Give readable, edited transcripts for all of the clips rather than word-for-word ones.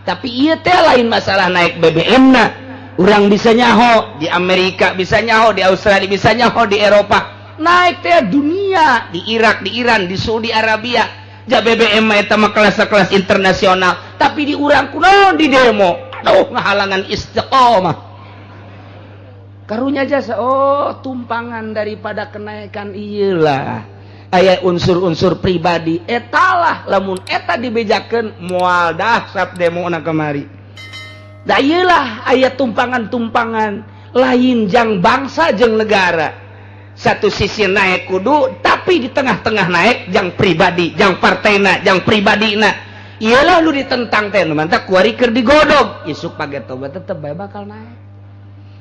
Tapi ieu teh lain masalah naik BBM na. Urang bisa nyaho di Amerika, bisa nyaho di Australia, bisa nyaho di Eropa. Naik teh dunia, di Irak, di Iran, di Saudi Arabia. Ja BBM mah eta mah kelas-kelas internasional, tapi di urang kunaon di demo? Aduh, ngahalangan istiqomah. Karunya jasa, oh, tumpangan daripada kenaikan iyalah aya unsur-unsur pribadi etalah. Lamun eta dibejakeun, moal dahsat demo na kemari. Da iyalah aya tumpangan-tumpangan lain jang bangsa jeung negara. Satu sisi naik kudu, tapi di tengah-tengah naik jang pribadi, jang partena, jang pribadina. Iyalah lu ditentang teh, mantak kuari keur digodog isuk page tobat tetep bae bakal naik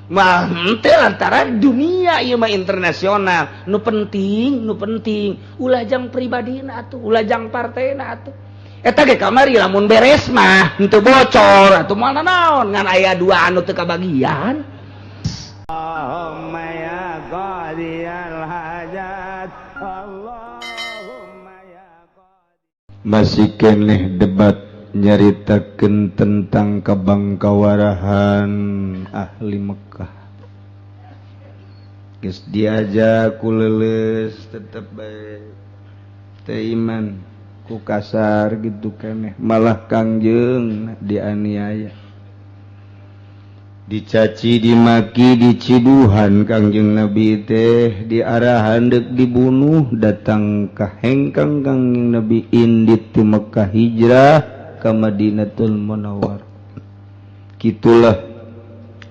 mah henteu, lantaran dunia ieu mah internasional. Nu penting, nu penting ulah jang pribadina atuh, ulah jang partena atuh. Eta ge kamari lamun beres mah henteu bocor atuh, moal naon, ngan aya dua anu teu kabagian. Allahumma ya qadiyal hajat, Allahumma ya. Masih keneh debat nyaritakeun tentang kabangkawarahan ahli Mekah. Geus diajak ku leuleus tetep bae teu iman, ku kasar gitu keneh, malah Kangjeng dianiaya, dicaci, dimaki, diciduhan. Kangjeng Nabi teh diarahan dek dibunuh, datang ka hengkang. Kangjeng Nabi indit ti Mekah hijrah ka Madinatul Munawwar. Gitulah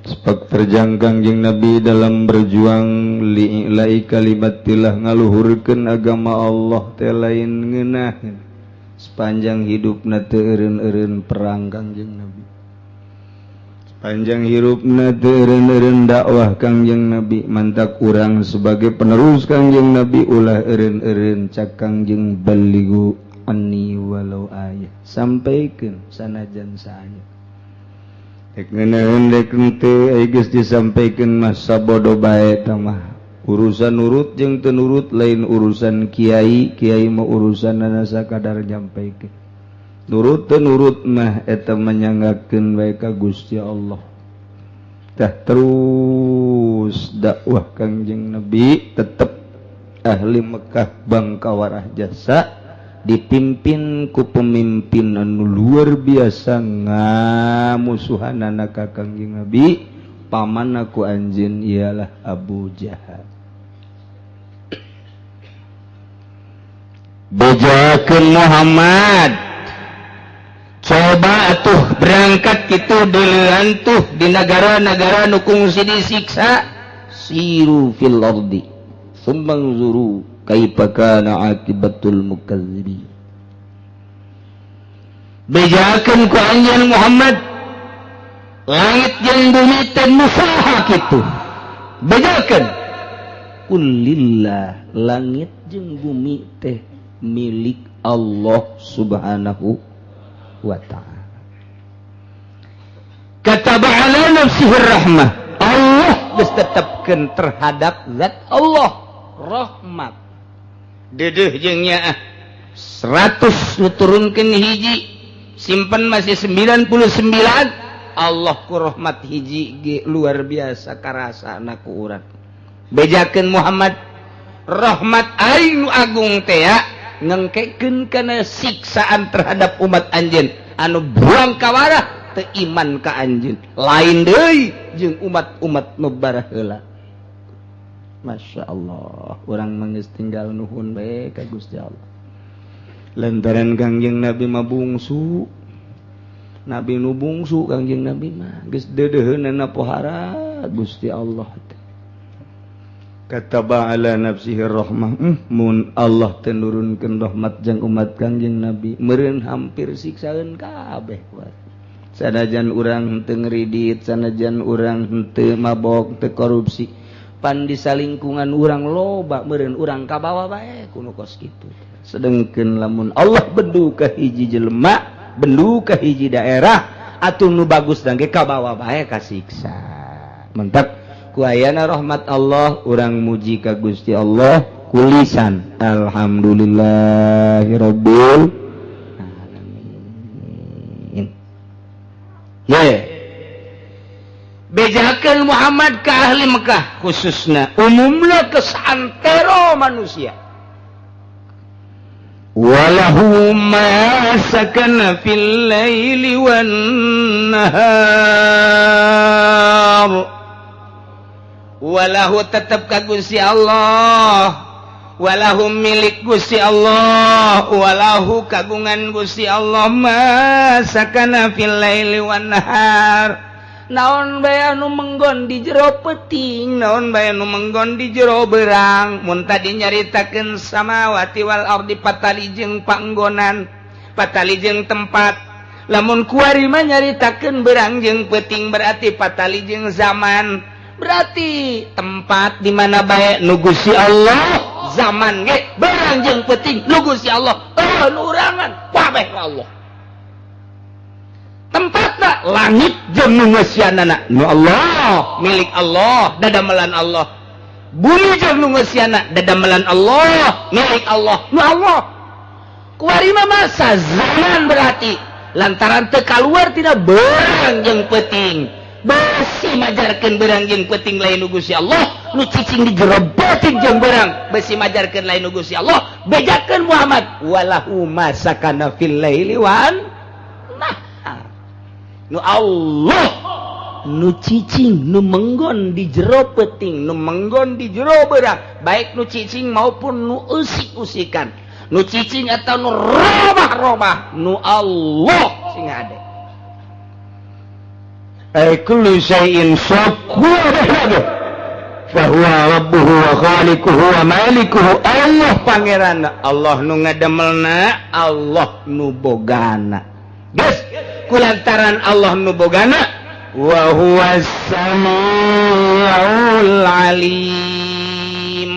sepak terjang Kangjeng Nabi dalam berjuang li'i'lai kalimatillah, ngaluhurkeun agama Allah teh lain ngeunaheun. Sepanjang hidupna teu eureun-eureun perang Kangjeng Nabi, panjang hirupna teu eureun-eureun dakwah Kangjeng Nabi. Mantak urang sebagai penerus Kangjeng Nabi ulah eureun-eureun. Cak Kangjeng, "Balighu anni walau ayah," sampaikan sanajan saya. Dek ngeunaheun dek henteu, ai geus disampaikan mah sabodo bae. Tah mah urusan nurut jeung teu nurut lain urusan kiai. Kiai mah urusanana sakadar nyampaikeun. Nurut teu nurut mah eta menyanggakeun bae ka Gusti Allah. Tah, terus dakwah Kangjeng Nabi, tetep ahli Mekah bangkawarah jasa, dipimpin ku pemimpin anu luar biasa ngamusuhanana ka Kangjeng Nabi, paman ku anjeun, ialah Abu Jahal. Bejakeun Muhammad, coba atuh berangkat gitu deulean tuh di negara-negara nu kungsi disiksa. Siru fil ardi summa anzuru kaifa kana aqibatul mukadzibin. Bejakeun ku anjeun Muhammad, langit jeung bumi teh nu saha kitu? Bejakeun. Kulillah, langit jeung bumi teh milik Allah Subhanahu wa Ta'ala. Kataba ala nafsihi rahmah, Allah geus tetepkeun terhadap zat Allah rahmat. Dedeuh jeung nyaah 100 nuturunkeun hiji, simpen masih 99. Allah ku rahmat hiji ge luar biasa karasana ku urang. Bejakeun Muhammad, rahmat aing nu agung teh ya ngengkekeun kana siksaan terhadap umat anjeun anu buang kawarah, teu iman ka anjeun, lain deui jeung umat-umat nu baraheula. Masya Allah, urang mah geus tinggal nuhun bae ka Gusti Allah lantaran Kangjeng Nabi mah bungsu. Nabi nu bungsu, Kangjeng Nabi mah geus deudeuheunana pohara Gusti Allah teh. Kataba ala nafsihi rahmah. Mun Allah teu nurunkeun rahmat jang umat Kangjeng Nabi, meureun hampir siksaeun kabeh. Sanajan urang henteu ngridit, sanajan urang henteu mabok, teu korupsi, pan di salingkungan urang loba, meureun urang kabawa bae kuno kos kitu. Sedengkeun lamun Allah bendu ka hiji jelema, bendu ka hiji daerah, atuh nu bagus dan ge kabawa bae kasiksa. Mentak ku ayana rahmat Allah, urang muji ka Gusti Allah kulisan alhamdulillahirabbil alamin. Ye. Bejakeun Muhammad ke ahli Mekah khususna, umumna ke saantero manusia. Walahu ma sakana fil laili wan nahar. Walahu tetep ka Gusti Allah, walahu milik Gusti Allah, walahu kagungan Gusti Allah ma sakana fil laili wan nahar. Naon bae anu menggon di jero peuting, naon bae anu menggon di jero berang. Mun tadi nyaritakeun samawati wal ardi patali jeung panggonan, patali jeung tempat. Lamun kuari mah nyaritakeun berang jeung peuting berarti patali jeung zaman, berarti tempat di mana bae nu Gusti Allah, zaman ge berang jeung peuting nu Gusti Allah, eueuh nu urangan kabeh Allah. Tempatna langit jeung nu ngeusianana nu Allah, milik Allah, dadamelan Allah. Bumi jeung nu ngeusianana dadamelan Allah, milik Allah, nu Allah. Kuari mah masa zaman berarti lantaran teu kaluar tina beurang jeung peuting. Besi majarkeun beurang jeung peuting lain nu Gusti Allah, nu cicing di jero peuting jeung beurang besi majarkeun lain nu Gusti Allah. Bejakeun Muhammad walahu ma sakana fil laili wan nahar. Nu Allah nu cicing nu menggon di jero peuting, nu menggon di jero beurang, baik nu cicing maupun nu usik-usikan, nu cicing atau nu robah-robah, nu Allah sing ade. Ay kullu syai'in sakuwa fa huwa rabbuhu wa khaliquhu wa malikuhu. Allah pangeranna, Allah nu ngadamelna, Allah nu bogana. Geus kulantaran Allah nu bogana, wa huwas samiul alim.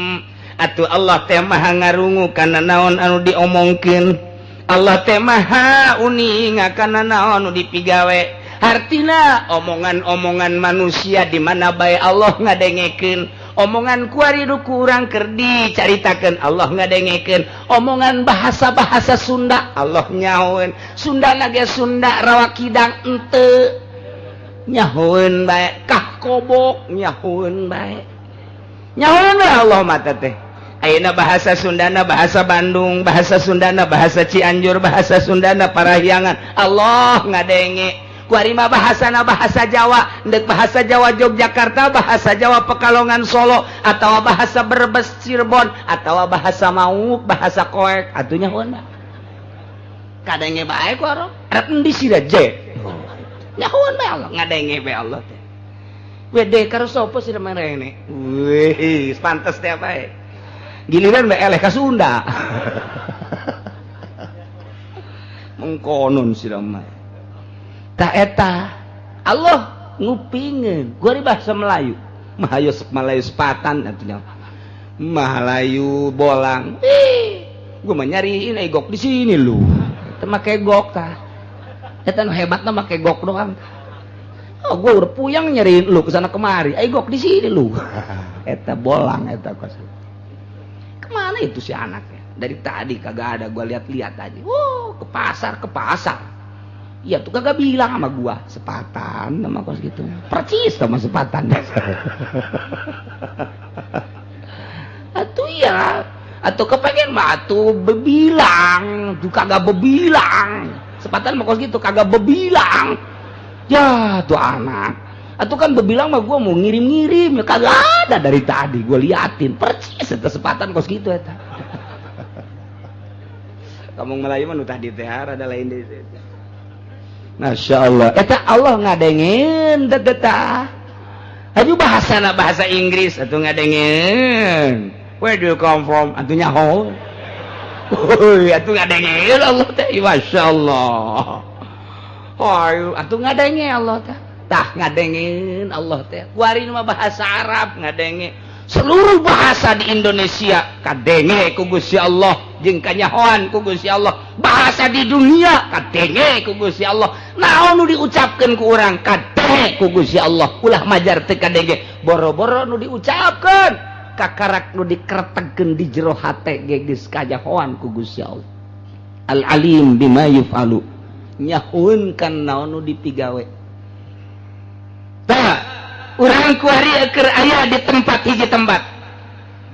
Atuh Allah teh maha ngarungu kana naon anu diomongkeun, Allah teh maha uninga kana naon anu dipigawe. Hartina omongan-omongan manusia di mana bae Allah ngadengekeun, omongan kuari nu kurang keur dicaritakeun Allah ngadengekeun, omongan bahasa-bahasa Sunda Allah nyahoeun, Sunda ge Sunda rawa kidang ente nyahoeun bae, kah kobok nyahoeun bae, nyahoeun bae Allah mata teh. Ayeuna bahasa Sundana bahasa Bandung, bahasa Sundana bahasa Cianjur, bahasa Sundana Parahyangan, Allah ngadenge. Kuari mah bahasana bahasa Jawa, ndek bahasa Jawa Yogyakarta, bahasa Jawa Pekalongan Solo, atau bahasa Brebes Cirebon, atau bahasa Mauk, bahasa Koek, atuh nyahoeun mah. Kadenge bae ku arok, rek endi sira je. Nyahoeun bae Allah, ngadenge bae Allah teh. Wede karo sapa sira marene? Wih, pantes teh bae. Giliran bae eleh ka Sunda. Mengkonon sira mah. Ta eta Allah ngupingeun gua di bahasa Melayu, Mahayu Melayu sepatan atuh, Melayu bolang. Ih, gua mah nyariin gok di sini lu. Teu make gok tah. Eta nu hebatna make gok doang. Oh, gua udah puyang nyariin lu kesana kemari. Gok di sini lu. Eta bolang eta kos. Kemana itu si anaknya? Dari tadi kagak ada, gua lihat-lihat aja. Wow, ke pasar, ke pasar. Iya tuh kagak bilang sama gua sepatan sama kos gitu, percis sama sepatan. Atuh iya, atau kepengen mah atuh bebilang, tuh kagak bebilang. Sepatan sama kos gitu kagak bebilang. Ya tuh anak, atau kan bebilang mah gua mau ngirim-ngirim, ya kagak ada dari tadi gua liatin percis eta sepatan kos gitu eta. Kamu Melayu mah nu tadi teh ada lain deui. Masya Allah, eta Allah ngadengeun teh. Aduh bahasana bahasa Inggris atuh ngadengeun. Where do you come from? Atuh nyaho. Heuy, atuh ngadengeun Allah teh. Masya Allah. Ayo atuh ngadenge Allah teh. Tah ngadengeun Allah teh. Kuari mah bahasa Arab ngadenge. Seluruh bahasa di Indonesia kadenge ku Gusti Allah, jeung kanyahoan ku Gusti Allah. Bahasa di dunia kadenge ku Gusti Allah. Naon nu diucapkeun ku urang kadenge ku Gusti Allah. Ulah majar teu kadenge, boro-boro nu diucapkeun kakarak nu dikretegkeun di jero hate ge geus kanyahoan ku Gusti Allah. Al alim bima yufalu, nyahoeun kan naon nu dipigawe. Urang kuari keur aya di tempat hiji tempat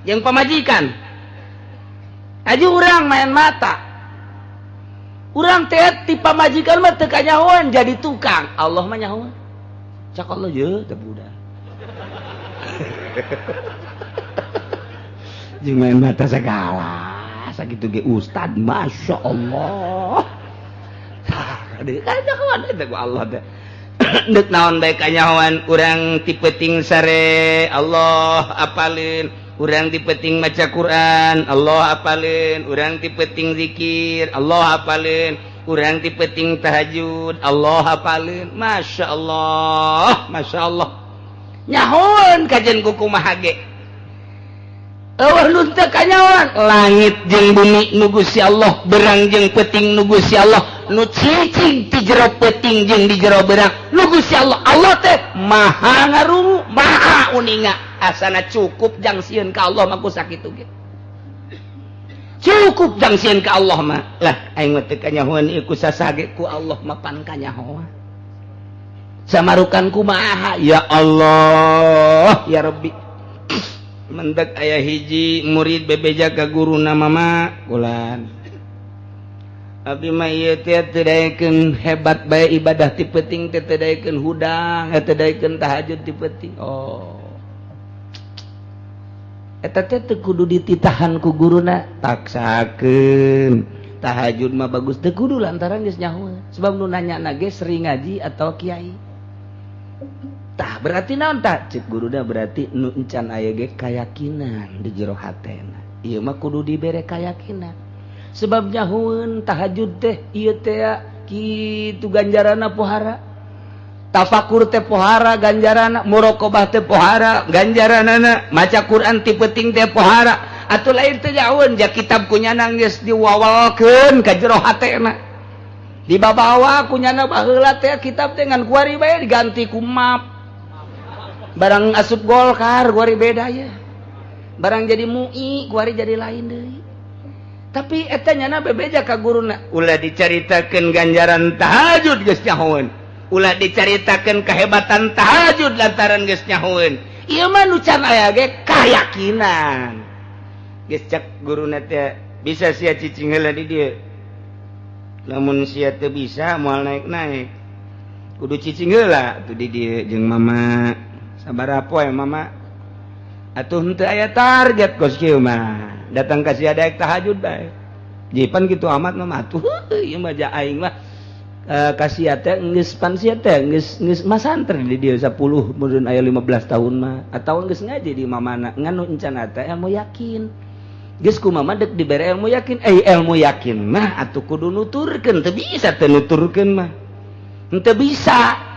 yang pamajikan aja urang main mata. Urang teh ti pamajikan mah teu kanyahoan jadi tukang. Allah mah nyahoan. Cak Allah ye teh budak. Jeung main mata segala sakitu ge ustad Masya Allah. Kanyahoan teh ku Allah teh. Deuk naon bae kanyahoan urang ti peuting sare Allah apaleun, urang ti peuting maca Quran Allah apaleun, urang ti peuting zikir Allah apaleun, urang ti peuting tahajud Allah apaleun. Masya Allah, Masya Allah. Nyahoan kajian ku kumaha ge. Eueuh nu teu kanyahoan langit jeung bumi nu Gusti Allah, berang jeung peuting nu Gusti Allah, nu cicing di jero peuting jeung di jero berang nu Gusti Allah. Allah teh maha ngarungu, maha uninga. Asana cukup jang sieun ka Allah mah ku sakitu ge. Cukup jang sieun ka Allah mah. Lah aing mah teu kanyahoan ieu ku sasage ku Allah mah pan kanyahoan. Samarukan kumaha ya Allah ya Rabbi. Mendak aya hiji murid bebeja ka guruna mama kulan. Abdi mah ieu teh teu daekeun hebat bae ibadah ti peuting teh teu daekeun hudang, teu daekeun tahajud ti peuting. Oh. Eta teh teu kudu dititahan ku guruna, taksakeun. Tahajud mah bagus teu kudu lantaran geus nyaho. Sebab nu nanya ge sering ngaji atau kiai. Tah berarti naon tah cek guruna berarti nu encan aya ge kayakinan di jero hatena. Ieu mah kudu dibere kayakinan. Sebab nyahueun tahajud teh ieu teh kitu ganjaranna pohara. Tafakur teh pohara ganjaranna, muraqabah teh pohara ganjaranana, maca Quran ti peuting teh pohara. Atuh lain teh nyahueun ja kitab kunyana geus diwawalkeun ka jero hatena. Dibabawa kunyana baheula teh kitab teh ngan kuari bae diganti ku map. Barang asup Golkar kuari beda ya. Barang jadi MUI kuari jadi lain deui. Tapi eta nyana bebeja ka guruna, ulah dicaritakeun ganjaran tahajud geus nyahoeun. Ulah dicaritakeun kehebatan tahajud lantaran geus nyahoeun. Ieu mah nu can aya ge kayakinan. Geus cek guruna teh bisa sia cicing heula di dieu. Lamun sia teu bisa moal naik-naik. Kudu cicing heula atuh di dieu jeung mama. Sabaraha poe mama? Atuh henteu aya target kos kieu mah. Datang ka sia daek tahajud bae. Jipan kitu amat mah atuh ieu mah ja aing mah ka sia teh geus pan sia teh geus geus masantren di dieu 10 meureun aya 15 tahun mah atawa geus ngaji di mamana ngan nu encan teh ilmu yakin. Geus ku mama deuk dibere ilmu yakin, ilmu yakin mah atuh kudu nuturkeun, teu bisa teu nuturkeun mah. Henteu bisa.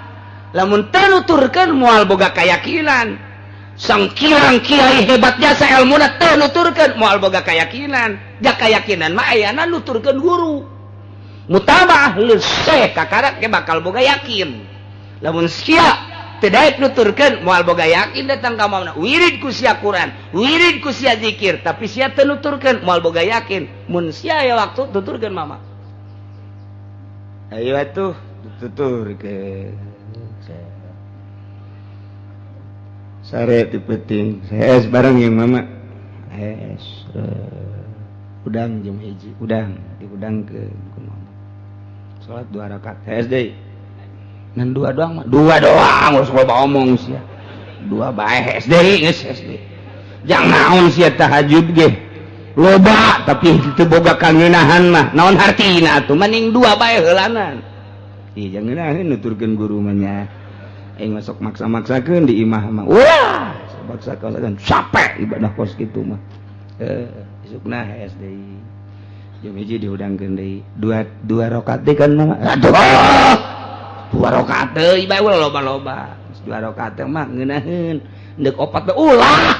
Lamun teu nuturkeun moal boga kayakinan. Sangkirang kiai hebat jasa ilmuna teu nuturkeun moal boga kayakinan. Ja kayakinan mah ayana nuturkeun guru. Mutabaah leuseh kakarak ge bakal boga yakin. Lamun sia teu daek nuturkeun moal boga yakin datang ka mamana. Wirid ku sia Quran, wirid ku sia zikir, tapi sia teu nuturkeun moal boga yakin. Mun sia aya waktu tuturkeun mama. Ayo atuh tuturkeun. Sare ti peuting, es bareng jeung mama. Es udang jeung hiji, udang diudangkeun ku mama. Salat 2 rakaat es deui. Ngan 2 doang mah, 2 doang geus loba omong sia. 2 bae es deui geus es deui. Jang naon sia tahajud ge. Loba tapi teu boga kangeunahan mah. Naon hartina atuh mending 2 bae heulanan. Ih jangan ngeunaheun nuturkeun guru mah nya. Aing masuk maksa-maksakeun di imah mah. Wah, maksa-maksakeun capek ibadah kos kitu mah. Isukna es deui. Jam hiji dihudangkeun deui. 2 rakaat deui kan mah. Aduh. 2 rakaat deui bae ulah loba-loba. 2 rakaat mah ngeunaheun. Deuk 4 bae ulah.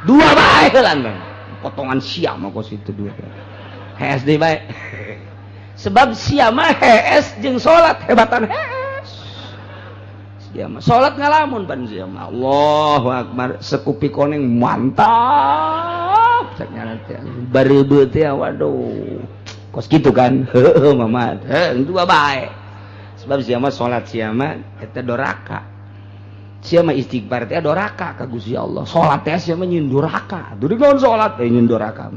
2 bae heulan mah. Potongan sia mah kos kitu 2. Hees deui bae. Sebab sia mah hees jeung salat hebatan hees. Sia mah salat ngalamun pan sia mah. Allahu akbar sekupi koneng mantap. Cek nyana teh bareubeuh teh waduh. Kos kitu kan. Heueuh mama. Heuh 2 bae. Sebab sia mah salat sia mah eta doraka. Sia mah istighfar teh doraka ka Gusti Allah. Salat teh sia mah nyieun doraka. Duh naon salat teh nyieun doraka.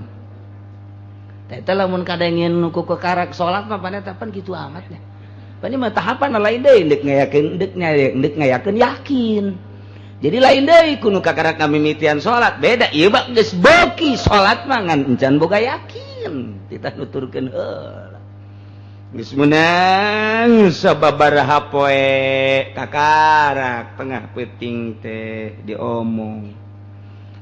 Teh teh lamun kadengin nu ku kakarak salat mah pan eta pan kitu amat nya. Pan mah tahapan lain deui deuk ngayakeun deuk ngayakeun yakin. Jadi lain deui ku nu kakarak ngamimitian salat beda ieu mah geus beuki salat mah ngan encan boga yakin. Titah nuturkeun heula. Geus meunang sababaraha poe kakarak tengah peuting teh diomong.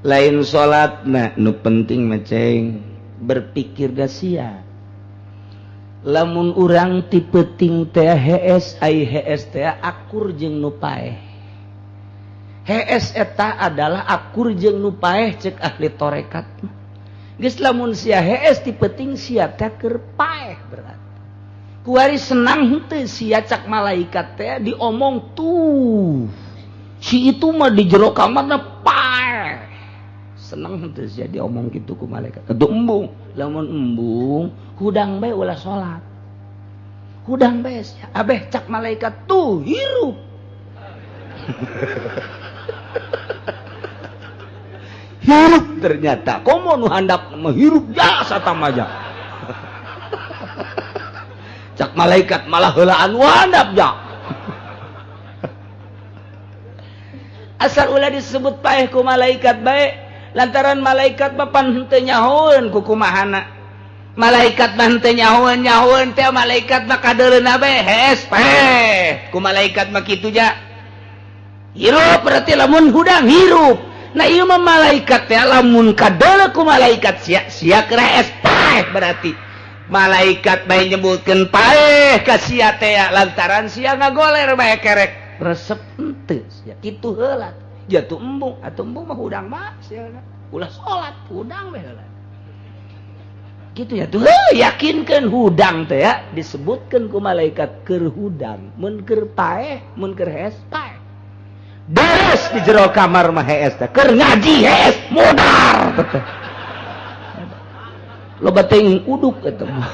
Lain salatna nu penting mah ceng berpikir da sia. Lamun urang ti peuting teh hees ai hees teh akur jeung nu paeh. Hees eta adalah akur jeung nu paeh cek ahli tarekat. Geus lamun sia hees ti peuting sia teh keur paeh berarti. Kuari senang henteu sia cak malaikat teh diomong tuh si itu mah di jero kamarna paeh. Senang henteu sia diomong kitu ku malaikat. Atuh embung, lamun embung hudang bae ulah salat. Hudang bae sia abeh cak malaikat tuh hirup. Hirup ternyata komo nu handap mah hirup jasa tamaja. Cak malaikat malah heulaan wandap ja. Asal ulah disebut paeh ku malaikat bae lantaran malaikat mah pan henteu nyahoeun ku kumahana. Malaikat mah henteu nyahoeun nyahoeun teh malaikat mah kadeuleuna bae hees paeh ku malaikat mah kitu ja. Hirup berarti lamun hudang hirup. Nah ieu mah malaikat teh lamun kadeuleu ku malaikat sia sia keur hees paeh berarti. Malaikat bae nyebutkeun paeh ka sia teh lantaran sia ngagoler bae kerek resep henteu sia kitu heula jatuh embung atuh embung mah hudang mah sia ulah salat hudang bae heula kitu ya tuh yakinkeun hudang teh ya disebutkeun ku malaikat keur hudang mun keur paeh mun keur hees paeh deres di jero kamar mah hees teh keur ngaji hees modar teh loba teuing uduk eta mah.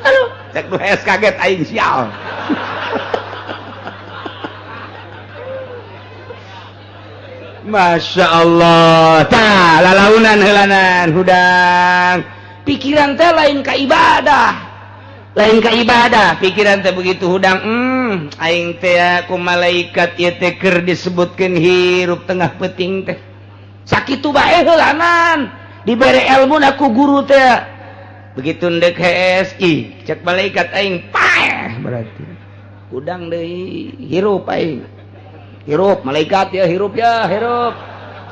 Aduh, cek nu hees kaget aing sial. Masya Allah. Tah, lalaunan heulanan hudang. Pikiran teh lain ka ibadah. Lain ka ibadah, pikiran teh begitu hudang. Aing teh ku malaikat ieu teh keur disebutkeun hirup tengah peuting teh. Sakitu bae heulanan dibere ilmu na ku guru teh begitu ndek hees ih cek malaikat aing paeh berarti hudang deui hirup aing hirup malaikat ya hirup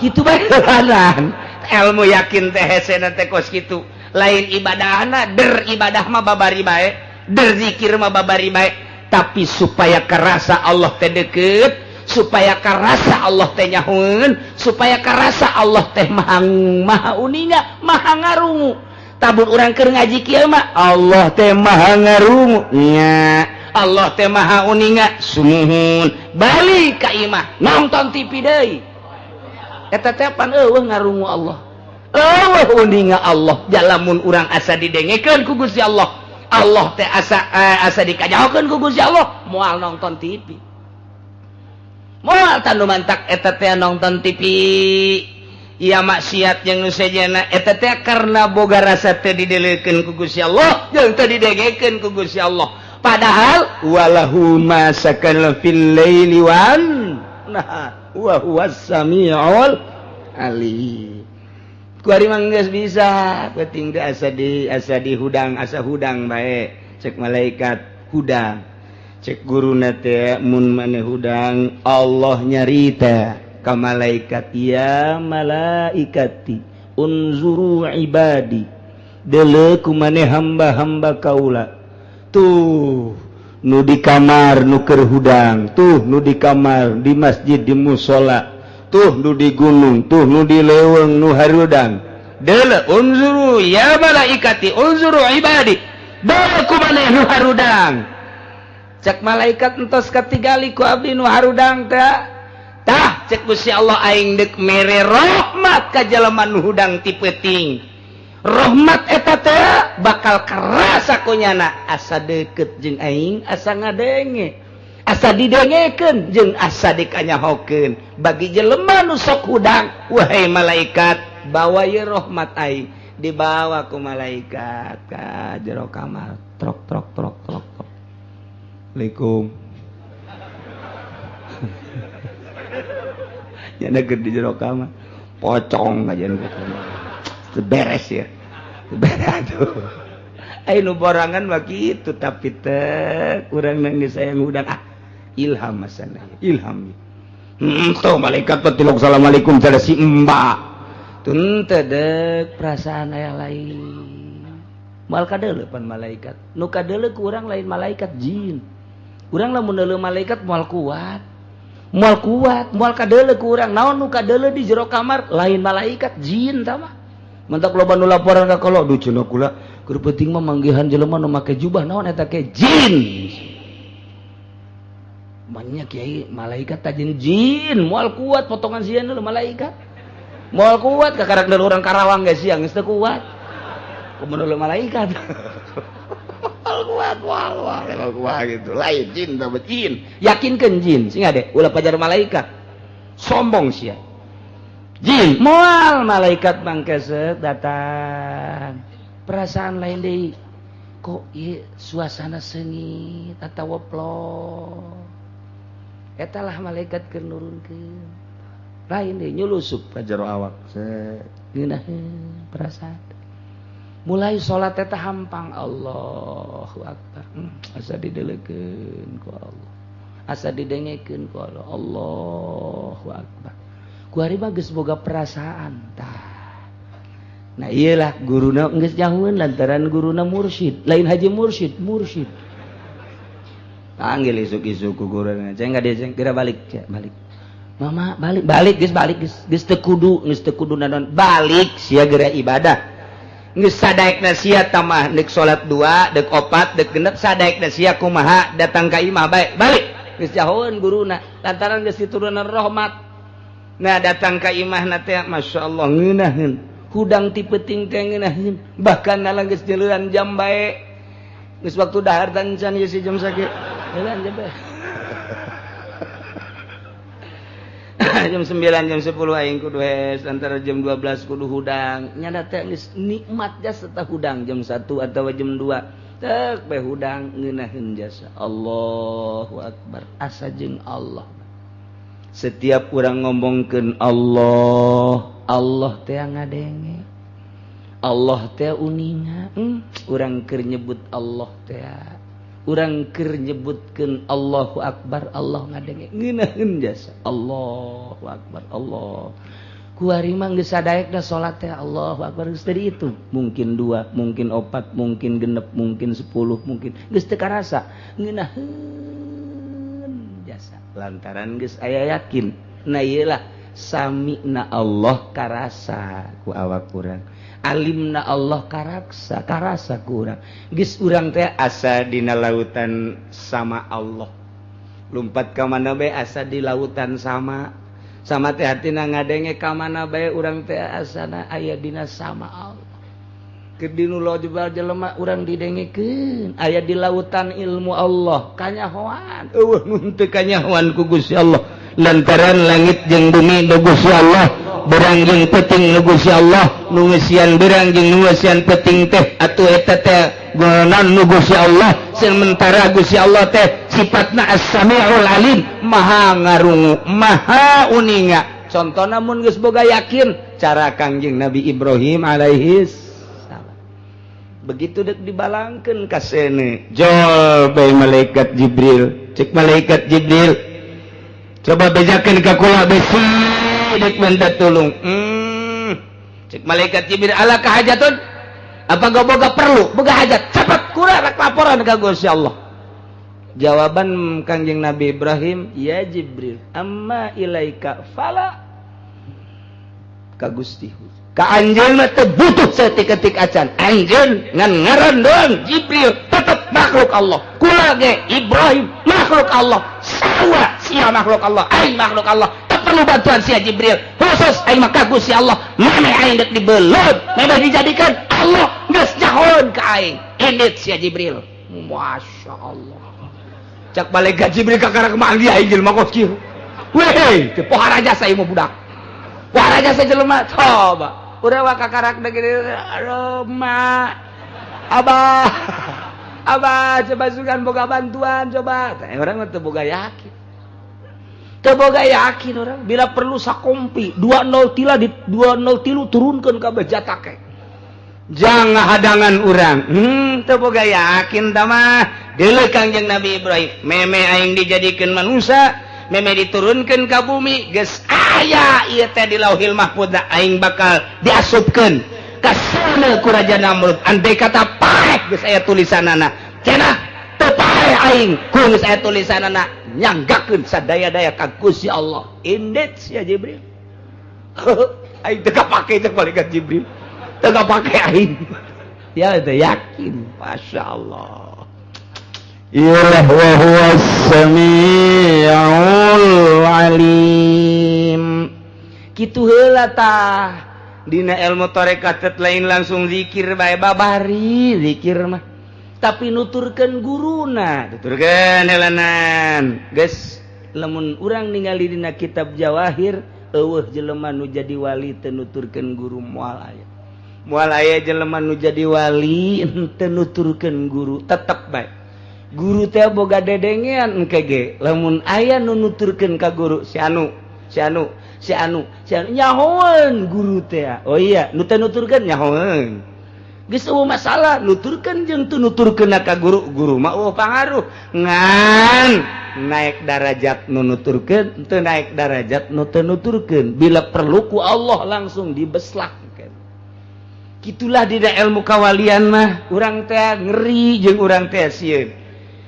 kitu bae heulanan ilmu yakin teh hesena teh kos kitu lain ibadahna der ibadah mah babari bae der zikir mah babari bae tapi supaya kerasa Allah teh deukeut supaya karasa Allah teh nyahoeun supaya karasa Allah teh maha uninga maha ngarungu tabur urang keur ngaji kieu mah Allah teh maha ngarungu nya Allah teh maha uninga sumuhun balik ka imah nonton TV deui eta teh pan eueuh ngarungu Allah eueuh uninga Allah jalamun urang asa didengekeun ku Gusti Allah Allah teh asa dikajahokeun ku Gusti Allah moal nonton TV moal tanu mantak eta teh nonton TV ieu maksiat jeung nu sejenna eta teh karena boga rasa teu didelekeun ku Gusti Allah jeung teu didengekeun ku Gusti Allah padahal walahu ma sakana fil laili wan nahar wa huwas samiul alim ku ari mah geus bisa penting teh asa di hudang asa hudang bae cek malaikat hudang cek guruna teh mun maneh hudang Allah nyarita ka malaikat ya malaikati unzuru ibadi deuleu ku maneh hamba-hamba kaula tuh nu di kamar nu keur hudang tuh nu di kamar di masjid di musala tuh nu di gunung tuh nu di leuweung nu harudang deuleu unzuru ya malaikati unzuru ibadi deuleu ku maneh nu harudang cek malaikat entos katigali ku abdi nu harudang teh tah cek Gusti Allah aing deuk mere rahmat ka jelema nu hudang ti peuting rahmat eta teh bakal kerasa ku nyana asa deukeut jeung aing asa ngadenge Asa didengekeun jeung asa dikanyahokeun. Bagi jelema nu sok hudang, wahai malaikat, bawa ye rahmat aing. Dibawa ku malaikat ka jero kamar. Trok trok trok trok trok. Assalamualaikum. Nyana keur di jero kamar. Pocong aja nu beres ya. Beres atuh. Ai nu borangan mah kitu tapi teh urang nangis sayang hudang ah. Ilham masana ilham. Tuh malaikat petilok assalamualaikum pada si mbak. Tun teu perasaan aya lain. Moal kadeuleu pan malaikat. Nu kadeuleu ku urang lain malaikat jin. Urang lamun deuleu malaikat moal kuat. Moal kuat, moal kadeuleu ku urang. Naon nu kadeuleu di jero kamar lain malaikat jin tah mah. Mentak loba nu laporan ka kolot, duh cenah kula keur penting mah manggihan jelema nu make jubah naon eta ke jin. Banyak kiai malaikat tajin jin moal kuat potongan sieun dulu malaikat moal kuat kakarak deuleu urang Karawang geus siang geus teu kuat kumaha deuleu malaikat moal kuat moal moal kuat gitu lain jin tah jin yakinkeun jin sing ade ulah pajar malaikat sombong sia jin moal malaikat mangkeseut datang perasaan lain deui kok ieu suasana seungit atawa plong etalah malaikat keur nurunkeun lain deui nyulusup ka jero awak ngeunaheun perasaan mulai salat eta hampang Allahu akbar asa dideulekeun ku Allah asa didengekeun ku Allah Allahu akbar ku ari mah geus boga perasaan tah. Nah iyalah guruna geus jauheun lantaran guruna mursyid lain haji mursyid mursyid panggil isuk-isuk ku guruna ceng enggak dia ceng kira balik cek balik mama balik balik geus balik geus geus teu kudu naon balik sia geura ibadah geus sadaekna sia tamah deuk salat dua deuk opat deuk genep sadaekna sia kumaha datang ka imah bae balik geus jauheun guruna lantaran geus diturunan rahmat. Nah datang ka imahna teh masyaallah ngeunaheun hudang ti peuting teh ngeunaheun bahkan nalang geus jeleuan jam bae geus waktu dahar tancan ieu si jam sakieu jam jam 9 jam 10 aing kudu hes antara jam 12 kudu hudang nyana teh geus nikmat jasa teh hudang jam 1 atawa jam 2 tek bae hudang ngeunaheun jasa Allahu akbar asa jeung Allah. Setiap urang ngomongkeun Allah Allah teh ngadenge Allah teh uninga urang keur nyebut Allah teh urang keur nyebutkeun Allahu akbar Allah ngadenge ngeunaheun jasa Allahu akbar Allah kuari mah geus sadaekna salat teh Allahu akbar geus teu dihitung mungkin 2 mungkin 4 mungkin 6 mungkin 10 mungkin geus teu karasa ngeunaheun jasa lantaran geus aya yakin. Nah ieu lah sami'na Allah karasa ku awak urang alimna Allah karaksa karasa ku urang geus urang teh asa dina lautan sama Allah lumpat ka mana bae asa di lautan sama sama teh hartina ngadenge ka mana bae urang teh asana aya dina sama Allah keur dinu loba jelema urang didengekeun aya di lautan ilmu Allah kanyahoan eueuh mun teu kanyahoan ku Gusti Allah lantaran langit jeung bumi nu Gusti Allah berang jeung peuting nu Gusti Allah nu ngeusian berang jeung nu ngeusian peuting teh atuh eta teh gonan nu Gusti Allah sementara Gusti Allah teh sifatna As-Sami'ul Alim maha ngarungu maha uninga. Contona mun geus boga yakin cara Kangjeng Nabi Ibrahim alaihi salam begitu dek dibalangkeun ka sene jol bae malaikat Jibril cek malaikat Jibril coba bejakeun ka kula besi dek minta tulung. Cek malaikat Jibril ala kahajatun apa gak boga perlu boga hajat cepat kurang rek laporan ka Gusti Allah. Jawaban Kangjeng Nabi Ibrahim ya Jibril amma ilaika fala ka Gusti ka anjeun mah teu butuh saeutik-eutik acan anjeun ngan ngaran doang Jibril tetep makhluk Allah kula ge Ibrahim makhluk Allah sawa sia makhluk Allah aing makhluk Allah teu perlu bantuan sia Jibril khusus aing mah ka Gusti Allah mane aing dek dibeuleut meh dijadikan Allah geus nyahoeun ka aing indit sia Jibril. Masya Allah. Cak malaikat Jibril kakara manggih aing jelema kos kieu. Weh, teu pohara jasa ieu mah budak. Pohara jasa jelema coba. Urang mah kakarak gede, aduh mak. Abah. Abah coba sugan boga bantuan coba. Tah urang mah teu boga yakin. Teu boga yakin urang bila perlu sakompi 20 tila di 203 turunkeun ka jatah ke. Jangan hadangan urang. Teu boga yakin tah mah. Deuleu Kangjeng Nabi Ibrahim, meme aing dijadikeun manusia, meme diturunkeun ka bumi, geus aya ieu teh di Lauhil Mahfuz aing bakal diasupkeun ka seuneu ku Raja Namrud. Andai kata paeh geus aya tulisanana. Cenah teu paeh aing, ku geus aya tulisanana nyanggakeun sadaya-daya ka Gusti Allah. Indit sia Jibril. Aing teu kapake teh malaikat Jibril. Teu kapake aing. Ya teu yakin, Masya Allah. Iyalah wa huwas samiul alim. Kitu heula tah. Dina ilmu tarekat lain langsung zikir bae babari zikir mah. Tapi nuturkeun guruna, tuturkeun heulanan. Geus lamun urang ningali dina kitab Jawahir eueuh jelema nu jadi wali teu nuturkeun guru moal aya. Moal aya jelema nu jadi wali teu nuturkeun guru, tetep bae. Guru teh boga dedengean engke ge lamun aya nu nuturkeun ka guru si anu si anu si anu si anu nyahoeun guru teh. Oh iya nu teh nuturkeun nyahoeun geus eueuh masalah nuturkeun jeung teu nuturkeun ka guru, guru mah eueuh pangaruh ngan naik darajat nu nuturkeun teu naik darajat nu teu nuturkeun bila perlu ku Allah langsung dibeslak. Kitulah dina ilmu kawalian mah urang teh ngeri jeung urang teh sieun.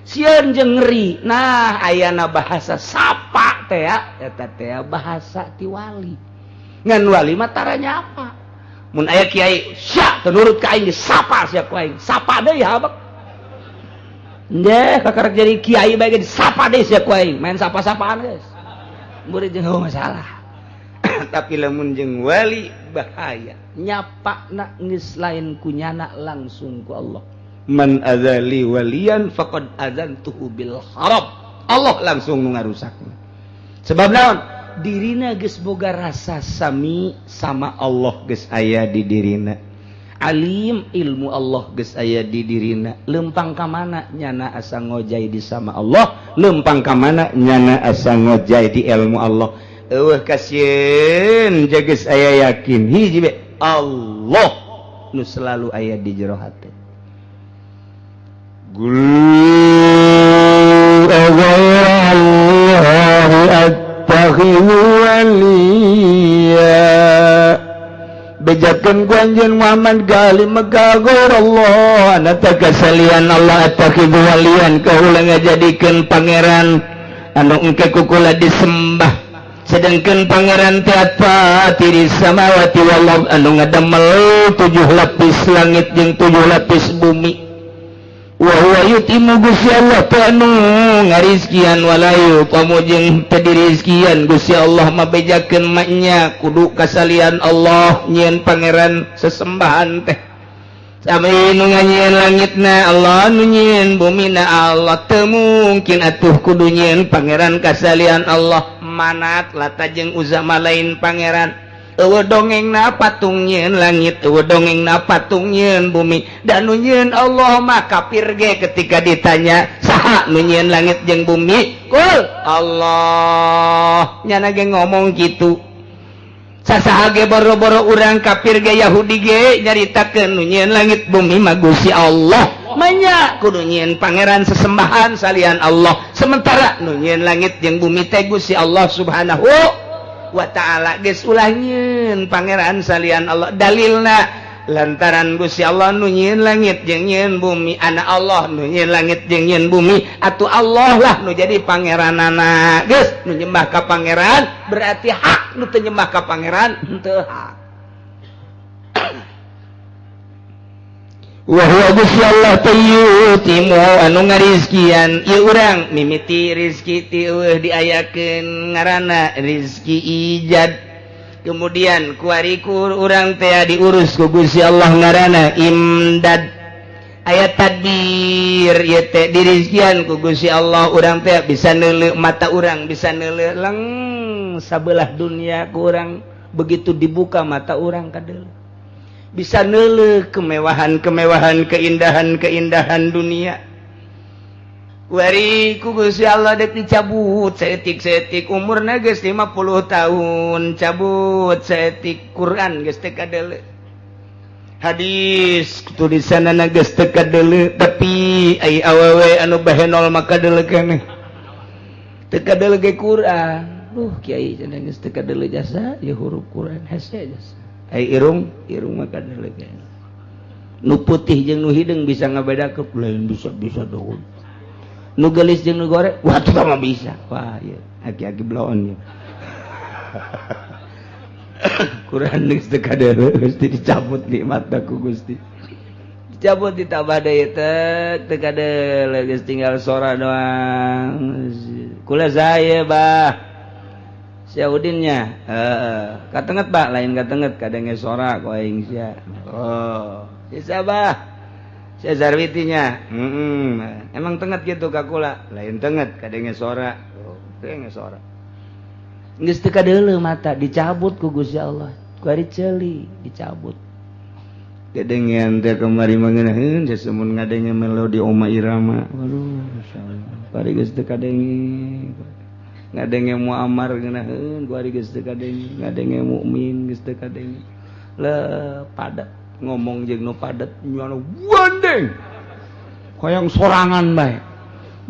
Sieun jeung ngeri. Nah, ayana bahasa sapa teh eta teh bahasa ti wali. Ngan wali mah tara nyapa. Mun aya kiai sia teu nurut ka aing disapa sia ku aing. Sapa deui habek. Ndeh kakarek jadi kiai bae ge disapa deui sia ku aing. Main sapa-sapaan geus. Murid jeung eueuh masalah. Tapi lamun jeung wali bahaya. Nyapa na geus lain ku nyana langsung ku Allah. Man azali waliyan faqad azantuhu bil harab. Allah langsung nu ngarusakna. Sebab naon? Dirina geus boga rasa sami sama Allah geus aya di dirina. Alim ilmu Allah geus aya di dirina. Lempang ka mana nyana asa ngojay di sama Allah, lempang ka mana nyana asa ngojay di ilmu Allah. Eueuh kasieun geus aya yakin hiji be Allah nu selalu aya di jero hate. Qul Allahi attakhidhu waliya. Bejakeun ku anjeun Muhammad gali Mekah Allah ana kasalian Allah attakhidhu waliyan kaula ngajadikeun pangeran anu engke ku kula disembah. Sedangkan pangeran teh fatiri samawati wal ardh anu ngadamel 7 lapis langit jeung 7 lapis bumi. Wa huwa yutimu Gusti Allah teh anu ngarizkian wala yutamu jeung teu dirizkian. Gusti Allah mah bejakeun maknya kudu kasalian Allah nyieun pangeran sesembahan teh. Sami nu nganyieun langitna Allah nu nyieun bumina Allah teu mungkin atuh kudu nyieun pangeran kasalian Allah. Manat Lata jeung Uzza mah lain pangeran. Eueuh dongengna patung nyieun langit, eueuh dongengna patung nyieun bumi. Dan nu nyieun Allah mah kafir ge ketika ditanya saha nu nyieun langit jeung bumi? Kul Allah. Nyana ge ngomong kitu. Sasaha ge boro-boro urang kafir ge Yahudi ge nyaritakeun nu nyieun langit bumi mah Gusti Allah. Manya kudu nyieun pangeran sesembahan salian Allah. Sementara nu nyieun langit jeung bumi teh Gusti Allah Subhanahu wa ta'ala. Geus ulah nyieun pangeran salian Allah. Dalilna lantaran Gusti Allah nu nyieun langit jeung nyieun bumi, ana Allah nu nyieun langit jeung nyieun bumi, atuh Allah lah nu jadi pangeranana. Geus nu nyembah ka pangeran berarti hak, nu teu nyembah ka pangeran henteu hak. Wa huwa Gusti Allah tayyutimu anu ngarizkian ieu urang mimiti rizki ti eueuh diayakeun ngaranna rizki ijad. Kemudian kuari ku urang teh diurus ku Gusti Allah ngaranna imdad. Aya tadbir ieu teh dirizkian ku Gusti Allah urang teh bisa neuleuh mata urang bisa neuleuh leng sabelah dunia ku urang begitu dibuka mata urang kadeuleuh bisa neuleuh kemewahan-kemewahan keindahan-keindahan dunia. Wari ku Gusti Allah dek dicabut saeutik-saeutik umurna geus 50 tahun cabut saeutik Quran geus teu kadeuleuh hadis tulisanana geus teu kadeuleuh tapi ai awewe anu bahenol mah kadeuleuh keneh teu kadeuleuh ge Quran. Duh kiai cenah geus teu kadeuleuh jasa ieu huruf Quran hese jasa ai irung irung mah kadeuleuh keneh nu putih jeung nu hideung bisa ngabedakeun lain bisa-bisa doang nu geulis jeung nu goreng wah tuh mah bisa wah ieu aki-aki bloon ieu Quran geus teu kadeuleuh geus dicabut nikmatna ku Gusti dicabut ditambah deui teh teu kadeuleuh geus tinggal sora doang kula saya bah sia Udinnya heeh katenget bah lain katenget kadenge sora ku aing sia oh sia bah sia Zarwitinya emang tenget gitu ka kula lain tenget kadenge sora oh kadenge sora geus teu kadeuleuh mata dicabut ku Gusti Allah ku ari ceuli dicabut kadengean teh kamari mangeunaheun sasemun ngadenge melodi Oma Irama waduh masyaallah bari geus teu kadenge ngadenge Muammar ngeunaheun ku ari geus teu kadenge ngadenge mukmin geus teu kadenge le padet ngomong jeung nu padet nyana gandeng hoyong sorangan bae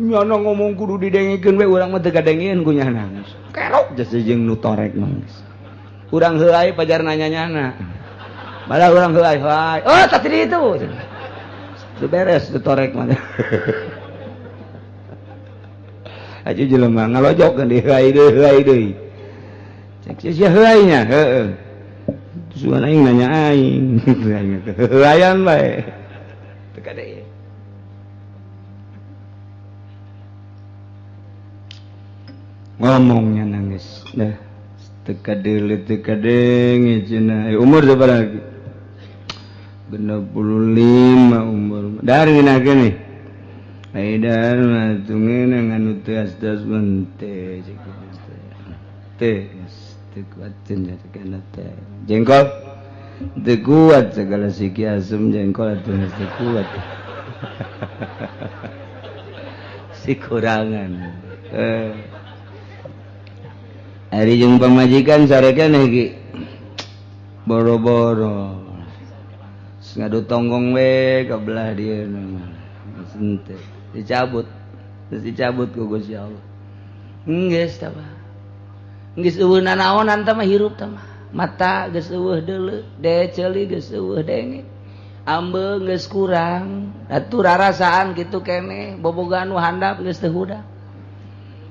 nyana ngomong kudu didengekeun we urang mah teu kadengeun ku nyana kerok jasa jeung nu torek mah urang heulai pajar nanya nyana malah urang heulai heulai oh tadi itu teu beres teu torek mah aja jelema ngalojok deui heulai deui heulai deui cek sia heulai nya heueuh sugan aing nanya aing heulayan bae teu kade ngomongnya nangis dah teu kadeuleuh teu kadenge cenah umur sabaraha lagi 65 umur dari ngeunakeun nih Aidar mah nganu teu asdas mun teh teh teu kuat cenah kana teh jengkol teu kuat segala siki asem jengkol atuh teu kuat si kurangan ari jeung pamajikan sarekeun ki boro-boro ngadu tonggong we ka belah dieu mah dicabut terus dicabut ku Gusti Allah geus tah geus eueuh nanaonan tah mah hirup tah mah mata geus eueuh deuleu deceuli geus eueuh denge ambeung geus kurang atuh rarasaan kitu keneh bobogaan nu handap geus teu hudang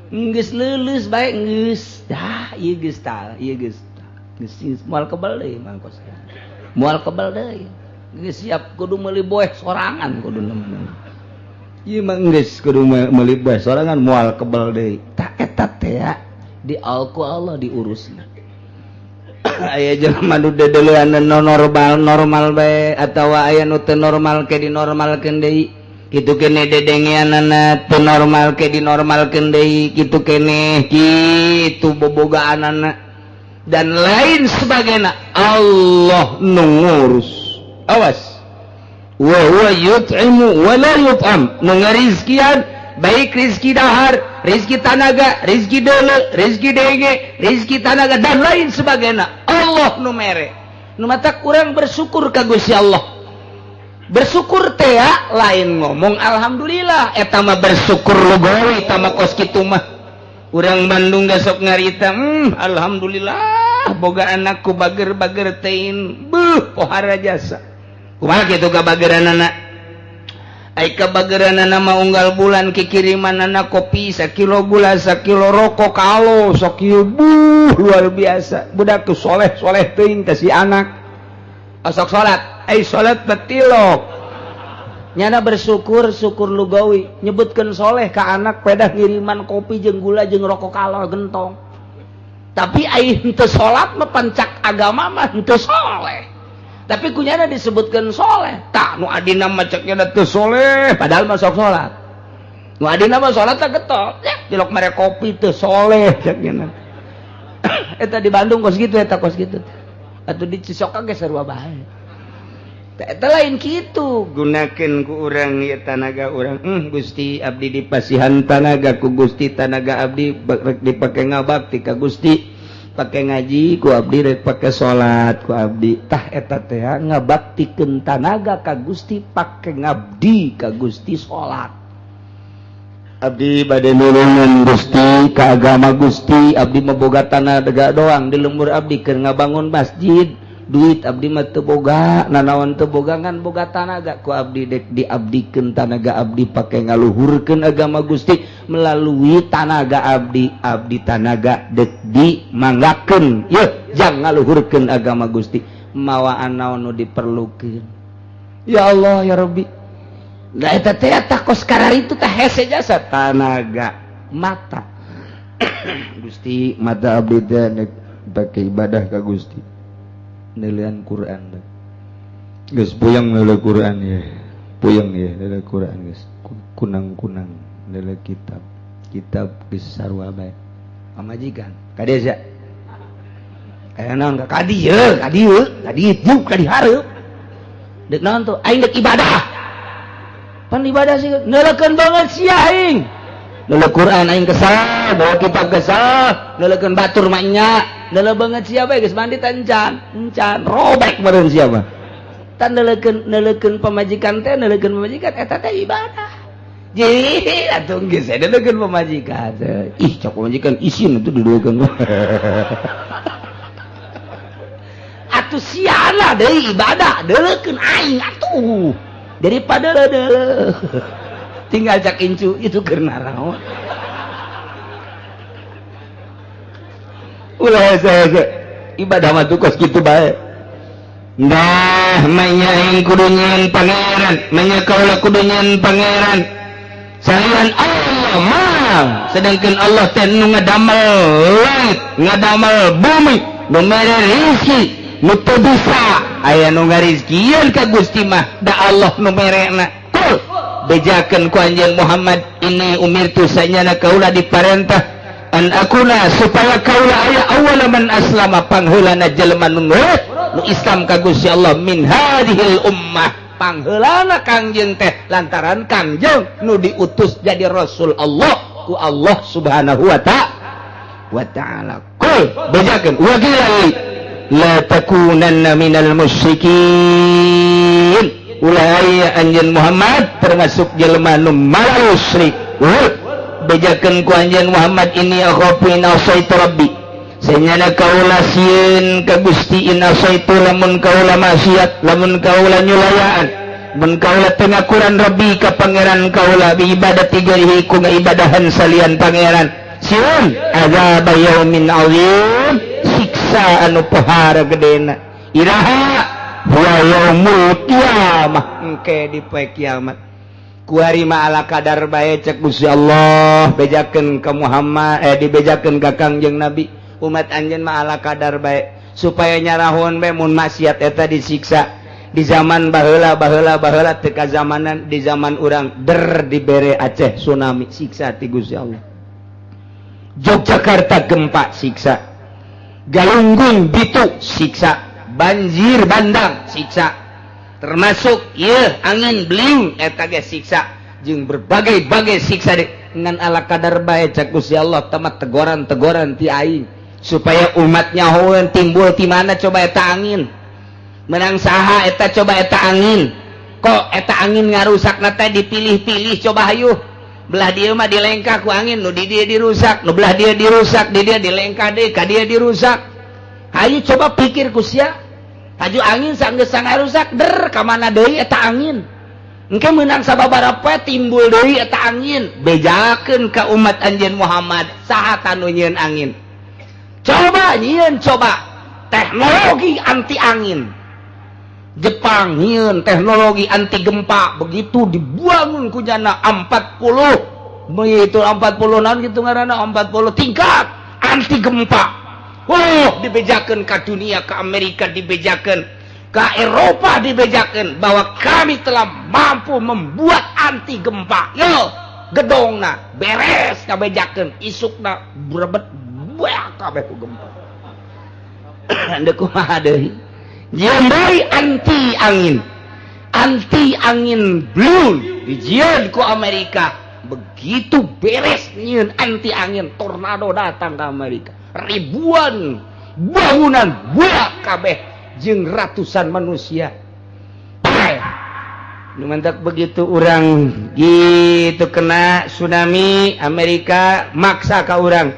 geus leuleus bae geus dah ieu geus tah ieu geus geus moal kebal deui mangkos moal kebal deui geus siap kudu meuli boeh sorangan kudu nemen ieu mah geus kudu meuli boeh sorangan moal kebal deui tah eta teh di ku Allah diurusna aya jelema nu deudeuleun normal normal bae atawa aya nu teu normal ke dinormalkeun deui kitu keneh dedengeanana teu normal ke dinormalkeun deui kitu keneh kitu bobogaanana dan lain sebagainya Allah nu ngurus awas wa huwa yut'imu wa la yut'am nu ngarizkian baik rizki dahar rizki tanaga rizki deuleu rizki denge rizki tanaga dan lain sebagainya Allah nu mere nu matak urang bersyukur ka Gusti Allah bersyukur teh lain ngomong alhamdulillah eta mah bersyukur lugawi eta mah kos kitu mah urang Bandung sok ngarita alhamdulillah boga anakku bager-bager tein beuh pohara jasa kumaha kitu kabageranana ai kabageranana mah unggal bulan kikirimanana kopi sakilo gula sakilo rokok kalo sakilo buh luar biasa budak tuh soleh-soleh teuing teh si anak osok salat ai salat betilok nyana bersyukur syukur lugawi nyebutkeun soleh ka anak pedah ngiriman kopi jeung gula jeung rokok kalo gentong tapi ai henteu salat mah pancak agama mah henteu soleh Tapi kunyana disebutkan soleh. Tak nu adina mah ceknya teu soleh, padahal mah sok salat. Nu adina mah salat teh getok. Ya, dilok mere kopi teu soleh ceknya. Eta di Bandung kos gitu, eta kos gitu. Atuh di Cisoka ge sarua bae. Eta lain kitu, gunakeun ku urang ieu tanaga urang. Gusti abdi dipasihan tanaga ku Gusti, tanaga abdi rek dipake ngabakti ka Gusti, pake ngaji ku abdi, rek pake salat ku abdi. Tah eta teh ngabaktikeun tanaga ka Gusti pake ngabdi ka Gusti salat. Abdi bade nulungan Gusti ka agama Gusti, abdi mah boga tanaga doang di lembur abdi keur ngabangun masjid. Duit abdi mah teu boga, nanaon teu boga ngan boga tanaga ku abdi dek diabdikeun tanaga abdi pake ngaluhurkeun agama Gusti melalui tanaga abdi, abdi tanaga dek dimanggakeun yeuh jang ngaluhurkeun agama Gusti mawaan naon nu diperlukeun. Ya Allah ya Rabbi. Da eta teh eta kos kararitu teh hese jasa tanaga mata. Gusti mata abdi teh dek pake ibadah ka Gusti. Nelian Quran teh. Geus puyeng neuleuh Quran ya. Puyeng ya neuleuh Quran geus kunang-kunang neuleuh kitab. Kitab geus sarua bae. Pamajikan ka dieu sia. Aya naon ka dieu, ka dieu, ka dieu, ka dihareup. Deuk naon tuh? Aing deuk ibadah. Pan ibadah sih neuleukeun banget sia aing. Neuleuh Quran aing kesal, bawa kitab kesal, neuleukeun batur mah nya. Neuleuh banget sia bae geus mandi teh encan, encan robek meureun sia mah. Tan neuleukeun neuleukeun pamajikan teh neuleukeun pamajikan eta teh ibadah. Jadi atuh geus neuleukeun pamajikan. Ih cok pamajikan isin atuh dideukeun. Atuh siana deui ibadah deuleukeun aing atuh. Daripada deuleuh. Tinggal cak incu itu keur naraon. Ulah hese-hese ibadah mah tuh kos kitu bae. Nah, manya aing kudu nyeun pangeran, manya kaula kudu nyeun pangeran. Salian Allah mah, sedangkan Allah teh nu ngadamel langit, ngadamel bumi, nu mere rezeki, nu teu bisa aya nu ngarizkieun ka Gusti mah, da Allah nu merena. Kul bejakeun ku anjeun Muhammad, ini umirtu sanyana kaula diparentah an akuna supaya kaula aya awwala man aslama pangheulana jelema nu nurut nu Islam ka Gusti Allah min hadhil ummah pangheulana Kangjeng teh lantaran Kangjeng nu diutus jadi Rasul Allah ku Allah Subhanahu wa ta'ala. Kul bejakeun wa qila la takunanna minal musyrikin ulah aya anjeun Muhammad termasuk jelema nu musyrik. Bejakeun ku anjeun Muhammad ini akhafu in asaitu rabbi sanyana kaula sieun ka Gusti in asaitu lamun kaula maksiat lamun kaula nyulayaan mun kaula teu ngakuran rabbi ka pangeran kaula bi ibadati ghairihi ku ngaibadahan salian pangeran sieun azab yaumin azim siksa anu pohara gedena iraha wa yaumul qiyamah engke di poe kiamat. Kuari mah ala kadar bae cek Gusti Allah bejakeun ka Muhammad dibejakeun ka Kangjeng Nabi umat anjeun mah ala kadar bae supaya nyarahun bae mun maksiat eta disiksa di zaman baheula baheula baheula teu kazamanan di zaman urang der dibere Aceh tsunami siksa ti Gusti Allah. Yogyakarta gempa siksa, Galunggung Bitu siksa, banjir bandang siksa, termasuk ieu angin beliung eta ge siksa jeung berbagai-bagai siksa deui ngan ala kadar bae cek Gusti Allah tamat tegoran-tegoran ti aing supaya umat nyahoeun timbul ti mana coba eta angin menang saha eta coba eta angin kok eta angin ngarusakna teh dipilih-pilih coba hayu belah dieu mah dilengkah ku angin nu di dieu dirusak nu belah dieu dirusak di dieu dilengkah deui ka dieu dirusak hayu coba pikir ku sia haju angin sanggeus sangarusak der ka mana deui eta angin engke meunang sababaraha poe timbul deui eta angin bejakeun ka umat anjeun Muhammad saha tanu nyieun angin coba nyieun coba teknologi anti angin Jepang nyieun teknologi anti gempa begitu dibuangun ku jana 40 begitu 40 naon kitu ngaranna 40 tingkat anti gempa. Oh, dibejakeun ka dunia, ka Amerika dibejakeun, Ka Eropa dibejakeun bahwa kami telah mampu membuat anti gempa. Yo, gedongna beres kabejakeun, isukna brebet buak kabeh ku gempa. Deuk kumaha deui? Jieun deui anti angin. Anti angin blue dijieun ku Amerika. Begitu beres nyieun anti angin, tornado datang ke Amerika. Ribuan bangunan buak kabeh jeung ratusan manusia. Nu mantak begitu urang gitu kena tsunami, Amerika maksa ka urang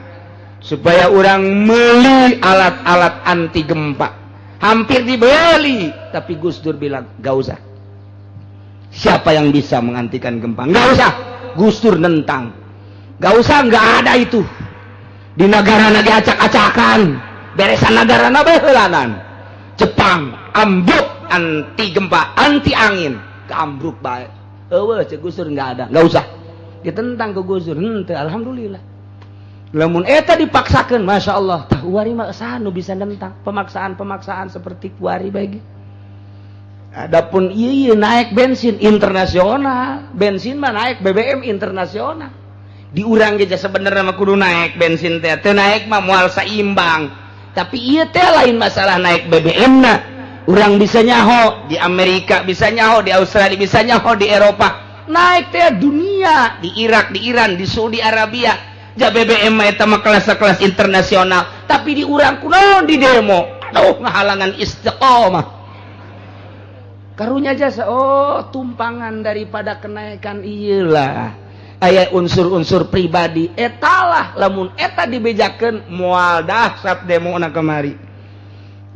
supaya urang meuli alat-alat anti gempa. Hampir dibeli, tapi Gus Dur bilang gak usah. Siapa yang bisa menghentikan gempa? Gak usah. Gus Dur nentang. Gak usah, gak ada itu. Di negara lagi acak-acakan, beresan negara bae heulanan. Jepang ambruk anti gempa, anti angin, keambruk bae. Eueuh cek Gus Dur enggak ada, enggak usah. Ditentang ke Gus Dur, henteu alhamdulillah. Lamun eta dipaksakeun, Masya Allah, tah kuari mah nu bisa nentang pemaksaan-pemaksaan seperti kuari bae. Adapun ieu naik bensin internasional, bensin mah naik BBM internasional. Di urang ge sebenarnya mah kudu naik bensin teh, teu naik mah moal saimbang. Tapi ieu teh lain masalah naik BBM na. Urang bisa nyaho di Amerika, bisa nyaho di Australia, bisa nyaho di Eropa. Naik teh dunia, di Irak, di Iran, di Saudi Arabia. Ja BBM mah eta mah kelas-kelas internasional, tapi di urang kunaon di demo. Aduh, ngahalangan istiqomah. Karunya jasa, oh tumpangan daripada kenaikan iyalah. Aya unsur-unsur pribadi etalah lamun eta dibejakeun moal dahsat demo na kemari.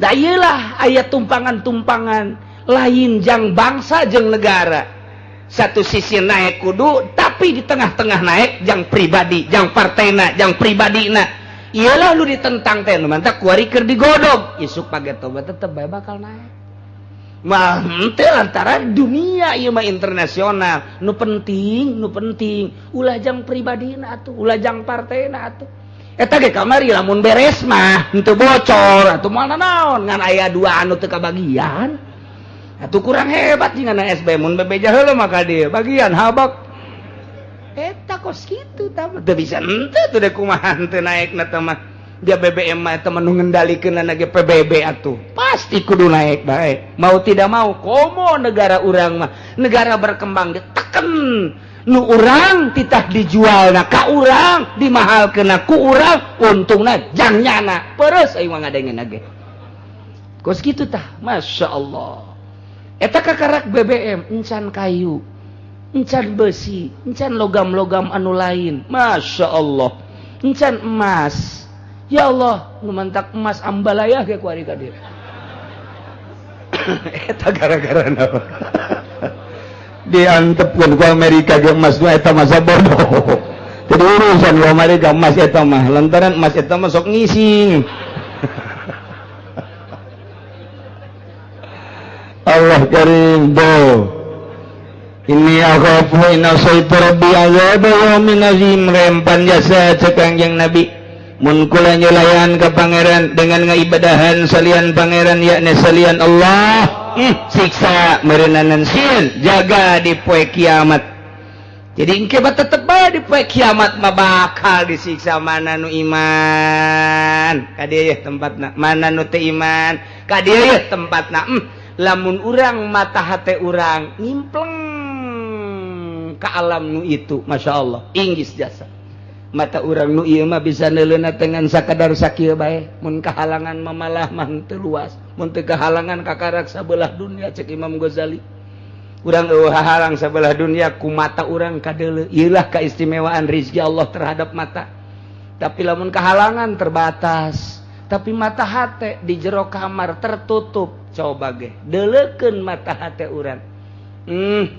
Da ieulah aya tumpangan-tumpangan lain jang bangsa jeung negara. Satu sisi naik kudu, tapi di tengah-tengah naik jang pribadi, jang partena, jang pribadina. Iyalah lu ditentang teh nu mantak kuari keur digodog, isuk page tobat tetep bae bakal naik. Mah henteu lantaran dunia ieu mah internasional. Nu penting ulah jang pribadina atuh, ulah jang partena atuh. Eta ge kamari lamun beres mah henteu bocor atuh moal nanaon ngan aya dua anu teu kabagian. Atuh kurang hebat jeung SB mun bebeja heula mah ka dieu bagian habak. Eta kos kitu tah teu bisa henteu teu deuk kumaha henteu naekna teh mah. Dia BBM mah eta mah nu ngendalikeunna ge PBB atuh. Pasti kudu naik bae. Mau tidak mau komo negara urang mah negara berkembang diteken nu urang titah dijualna ka urang dimahalkeunna ku urang untungna jang nyana peres aing mah ngadengeunna ge. Kos kitu tah Masya Allah. Eta kakarak BBM encan kayu, encan besi, encan logam-logam anu lain. Masya Allah. Encan emas. Ya Allah, nu mantak emas ambalaya ge kuari ka dieu. Eta gara-gara naon? Diantepkeun ku Amerika ge emas nu eta masa bodoh. Jadi urusan ku Amerika emas eta mah, lantaran emas eta mah sok ngising. Allah karim do. Ini akhafu in asaitu rabbi azab yaumin azim. Rempan jasa cek Kangjeng Nabi. Mun kula nyulayan ka pangeran dengan ngaibadahan salian pangeran yakni salian Allah, siksa meureunnanan sieun jaga di poe kiamat. Jadi engke mah tetep bae di poe kiamat mah bakal disiksa mana nu iman ka dieu yeuh tempatna, mana nu teu iman ka dieu yeuh tempatna. Lamun urang mata hate urang ngimpleng ka alam nu itu, Masya Allah inggis jasa. Mata urang nu ieu mah bisa neuleuna dengan sakadar sakieu bae, mun kahalangan mamalah mah teu luas, mun teu kahalangan kakarak sabelah dunia cek Imam Ghazali. Urang eueuh hahalang sabelah dunia ku mata urang kadeuleu, ieulah kaistimewaan rizki Allah terhadap mata. Tapi lamun kahalangan terbatas, tapi mata hate di jero kamar tertutup, coba ge deuleukeun mata hate urang.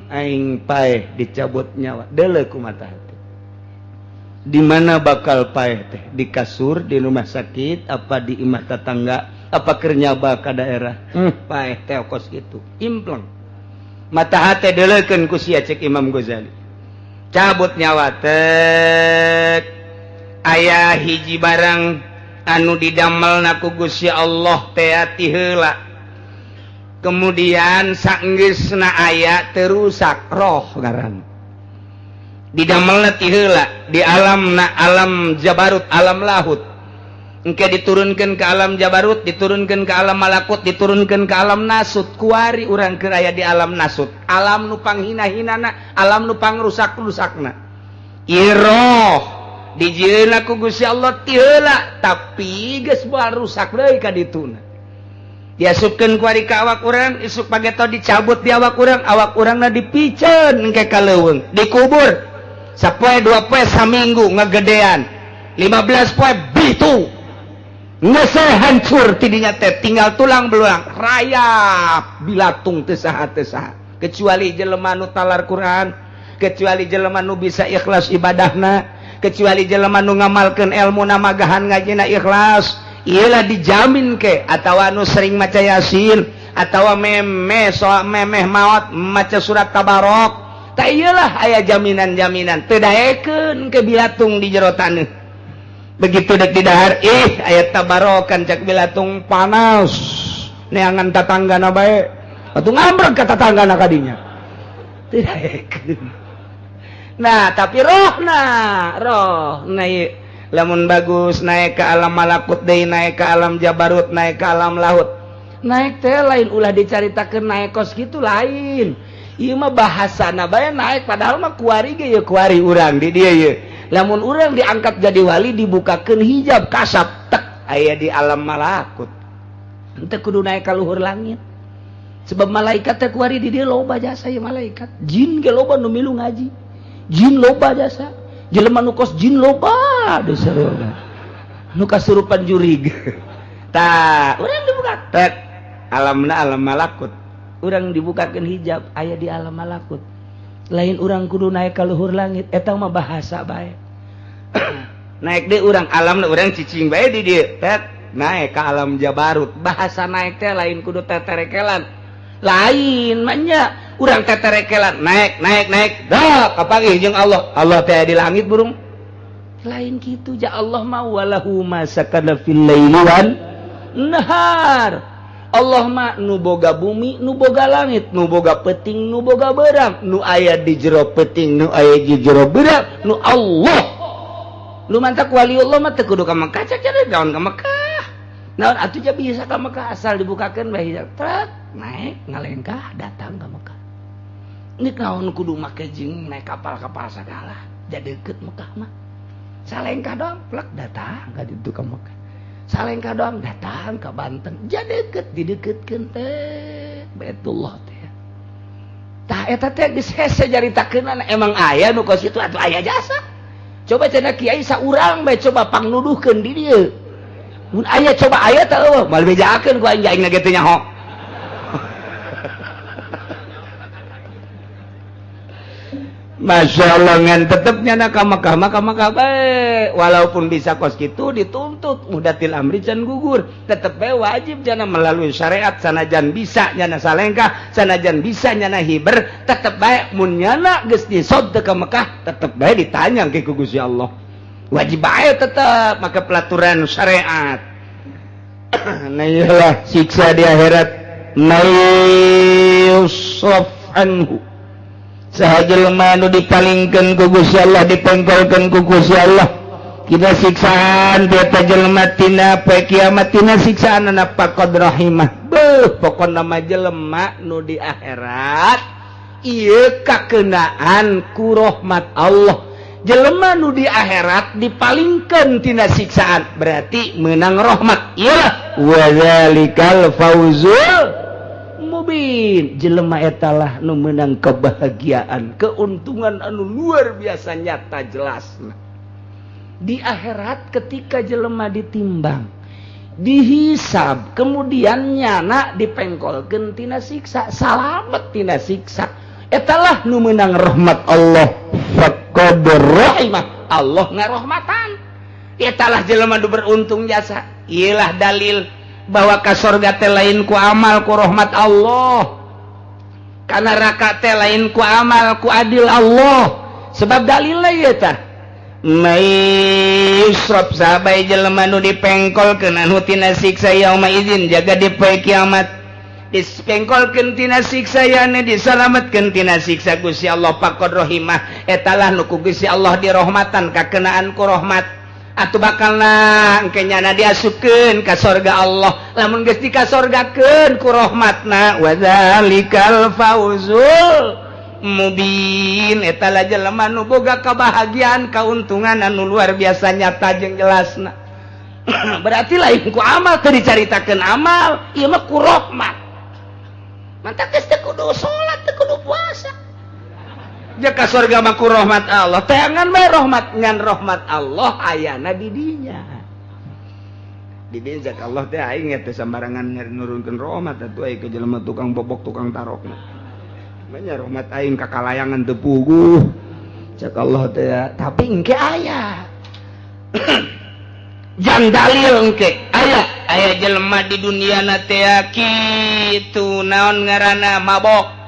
Aing paeh dicabut nyawa, deuleu ku mata hate. Di mana bakal paeh teh? Di kasur, di rumah sakit, apa di imah tetangga, apa keur nyaba ka daerah? Paeh teh kos kitu, impleng. Mata hate deuleukeun ku sia cek Imam Ghazali. Cabut nyawa tek aya hiji barang anu didamelna ku Gusti Allah teh ti heula. Kemudian sanggeusna aya terusak roh ngaran didamelna ti heula di alam na alam jabarut, alam lahut. Engke diturunkan ke alam jabarut, diturunkan ke alam malakut, diturunkan ke alam nasut. Kuari urang keur aya di alam nasut, alam nu panghina-hinana, alam nu pangrusak-rusakna. Ieu roh dijieunna ku Gusti Allah ti heula, tapi geus moal rusak deui ka dituna. Diasupkeun kuari ka awak urang, isuk pageto dicabut di awak urang, awak urangna dipiceun engke ka leuweung, dikubur. Sapoe dua poe saminggu ngegedean, 15 poe bitu. Geus hancur tidinya teh, tinggal tulang belulang, rayap bilatung teu saha teu saha. Kecuali jelema nu talar Quran, kecuali jelema nu bisa ikhlas ibadahna, kecuali jelema nu ngamalkeun ilmu magahan ngajina ikhlas, iyalah dijamin ke. Atawa nu sering maca Yasin, atawa memeh soal memeh maot maca surat Tabarok, tak iyalah aya jaminan-jaminan teu daekeun ke bilatung di jero taneuh. Begitu dek didahar, ih aya tabarokan cak bilatung panas neangan tatanggana bae, atuh ngambrek ka tatanggana kadinya teu daekeun. Nah tapi rohna, roh naik lamun bagus naik ke alam malakut deui, naik ke alam jabarut, naik ke alam laut. Naik teh lain ulah dicaritakeun naik kos kitu lain. Ieu mah bahasana bae naik, padahal mah kuari ge ye kuari urang di dieu ye. Lamun urang diangkat jadi wali dibukakeun hijab kasap tek aya di alam malakut. Henteu kudu naik ka luhur langit. Sebab malaikat teh kuari di dieu loba jasa ye malaikat. Jin ge loba nu milu ngaji. Jin loba jasa. Jelema nu kos jin loba dosa loba. Nu kasurupan jurig. Tah, urang dibuka tek alamna alam malakut. Urang dibukakeun hijab aya di alam malakut. Lain urang kudu naik ka luhur langit, eta mah bahasa bae. Naik deh urang alamna urang cicing bae di dieu tek naik ke alam jabarut. Bahasa naik teh lain kudu teterekelan. Lain manya urang teterekelan naik naik naik dah kapanggih jeung Allah. Allah teh di langit burung. Lain kitu ja Allah mah walahu ma sakana fil laili wan nahar. Allah mah nu boga bumi, nu boga langit, nu boga peuting, nu boga beurang, nu aya di jero peuting, nu aya di jero beurang, nu Allah. Lu mantak waliullah mah teu kudu ka Mekah, cak cak naon ka Mekah. Naon atuh ja bisa ka Mekah asal dibukakeun bae hijab. Trek naik ngalengkah datang ka Mekah. Ini naon kudu make jeung naik kapal-kapal sagala. Ja deukeut Mekah mah. Salengkah doang plek datang ka ditu ka Mekah. Salengkah doang datang ka Banten. Ja deukeut dideukeutkeun teh Baitullah teh. Tah eta teh geus hese caritakeunana emang aya nu kos kitu atuh aya jasa. Coba cenah kiai saurang bae coba pangnuduhkeun di dieu. Mun aya coba aya teh eueuh moal bejakeun ku aing aing ge teu nyaho. Masya Allah ngan tetepnya na ka Mekah mah ka Mekah bae. Walaupun bisa kos kitu dituntut mudatil amri can gugur, tetep bae wajib jana melalui syariat sanajan bisa nyana salengkah, sanajan bisa nyana hiber, tetep bae mun nyana geus disod teu ka Mekah, tetep bae ditanya ke ku Gusti Allah. Wajib bae tetep make pelaturan syariat. Nah iyalah siksa di akhirat mayusraf anhu. Saha jelema nu dipalingkeun ku Gusti Allah, dipengkolkeun ku Gusti Allah kita siksaan ti eta jelema tina poe kiamat tina siksaanna faqad rahimah. Beuh pokona mah jelema nu di akhirat ieu kakenaan ku rahmat Allah. Jelema nu di akhirat dipalingkeun tina siksaan berarti meunang rahmat. Iyalah wa zalikal fauzul mubin. Jelema etalah nu meunang kebahagiaan, keuntungan anu luar biasa nyata jelasna. Di akhirat ketika jelema ditimbang, dihisab, kemudian nyana dipengkolkeun tina siksa, salamet tina siksa. Etalah nu meunang rahmat Allah. Faqad rahimah. Allah ngarohmatan. Etalah jelema nu beruntung jasa. Iyalah dalil bahwa ka sorga teh lain ku amal ku rahmat Allah, ka neraka teh lain ku amal ku adil Allah. Sebab dalilna ieu tah Maisrob sahabai jelema nu dipengkolkeun anu tina siksa yauma izin jaga di poe kiamat. Dispengkolkeun tina siksa yana disalametkeun tina siksa Gusti Allah faqad rahimah etalah nu ku Gusti Allah dirahmatan kakenaan ku rahmat atuh bakalna engke nyana diasupkeun ka sorga Allah lamun geus dikasorgakeun ku rahmatna wa dzalikal fauzul mubin etalah jelema nu boga kabahagiaan kauntungan anu luar biasa nyata jeung jelasna. Berarti lain ku amal teu dicaritakeun amal ieu mah ku rahmat. Mantak geus teu kudu salat teu kudu puasa jaka surga mah ku rahmat Allah teangan bae rahmat ngan rahmat Allah ayana di dinya di dinya cak Allah teh aing teh sambarangan nurunkeun rahmat atuh aya ke jelema tukang bobok tukang tarokna manya rahmat aing ka kalayangan teu puguh cak Allah teh tapi engke aya jang dalil engke aya aya jelema di dunia na teh kitu naon ngaranna mabok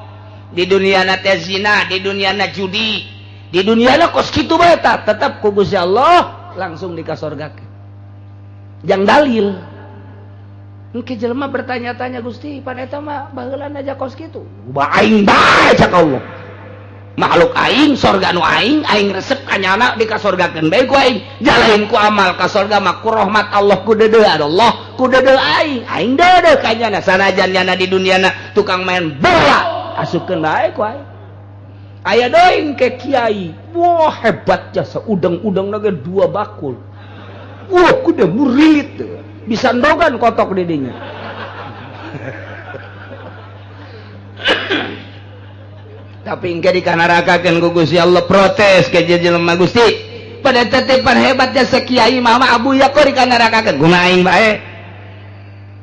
di dunia na teh zina di dunia na judi di dunia na kos kitu bae tah tetep ku Gusti Allah langsung dikasorgakeun jang dalil engke jelema bertanya-tanya Gusti pan eta mah baheulana aja kos kitu ba aing bae cak Allah makhluk aing sorga nu aing aing resep kanyana dikasorgakeun bae ku aing jalain ku amal ka sorga mah ku rahmat Allah ku deudeuh Allah ku deudeuh aing aing deudeuh kanyana sanajan nyana di duniana tukang main bola asupkeun bae ku aing aya deui ke kiai wah hebat jasa udang-udang ge dua bakul wah kuda murilit bisa ndogan kotok di dinya. Tapi engke dikanarakakeun ku Gusti Allah protes ke jelema Gusti pada tetipan hebat jasa kiai mama Abu Yaqor dikanarakakeun kumaha aing bae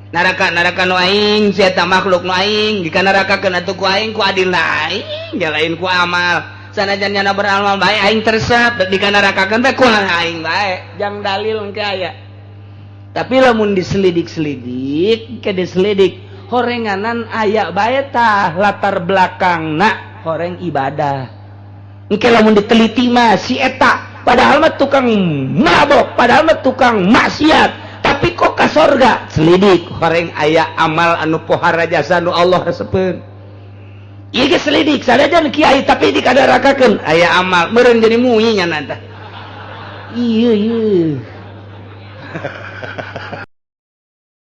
naraka naraka nu aing si eta makhluk nu aing dikanarakakeun atuh ku aing ku adilna aing jalain ku amal sanajan nyana beramal bae aing teresep dikanarakakeun teh ku aing bae jang dalil engke aya. Tapi lamun diselidik-selidik ke diselidik horenganan aya bae tah latar belakangna horeng ibadah engke lamun diteliti mah si eta padahal mah tukang mabok padahal mah tukang maksiat tapi kok ka sorga selidik horeng aya amal anu pohara jasa nu Allah resepeun ieu ge selidik sanajan kiai tapi dikadarakakeun aya amal meureun jadi mui nya tah ieu ieu.